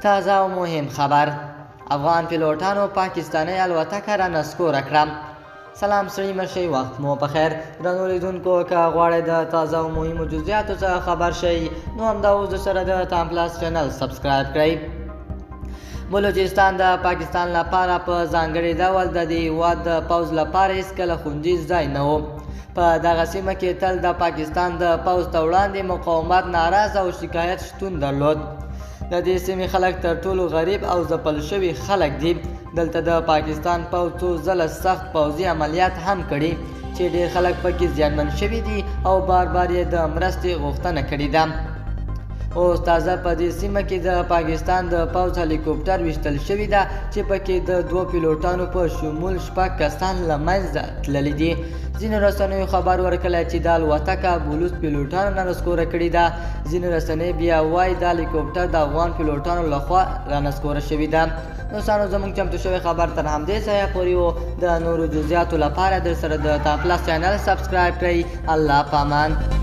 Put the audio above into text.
تازه او مهم خبر، افغان پیلوټانو پاکستانۍ الوتکه را نسکوره کړه. سلام سړي مشئ، وخت مو په خیر. درنو لیدونکو، که غواړئ د تازه او مهمو جزئیاتو څخه خبر شئ نو همدا اوس سره د تام پلاس چینل subscribe کړئ. بلوچستان د پاکستان لپاره په ځانګړي ډول د دې هېواد د پوځ لپاره هېڅکله خوندي ځای نه و. په دغه سیمه کې تل د پاکستان د پوځ ته وړاندې مقاومت، ناراض او شکایت شتون درلود. د دې سیمې خلک تر ټولو غریب او ځپل شوي خلک دي. دلته د پاکستان پوځ څو ځله سخت پوځي عملیات هم کړي چې ډېر خلک پکې زیانمن شوي دي او بار بار یې د مرستې غوښتنه کړې ده. اوس تازه په دې سیمه کې د پاکستان د پوځ هلیکوپټر ویشتل شوې ده چې پکې د 2 پیلوټانو په شمول 6 کسان له منځه تللي دي. ځینو رسنیو خبر ورکړی چې دا الوتکه بلوڅ پیلوټانو رانسکوره کړې ده. ځینې رسنۍ بیا وایي دا هلیکوپټر د افغان پیلوټانو لخوا رانسکوره شوې ده. دوستانو، زموږ چمتو شوی خبر تر همدې ځایه پورې و. د نورو جزئیاتو لپاره در سره د تام پلاس چینل subscribe کړئ. الله پامان.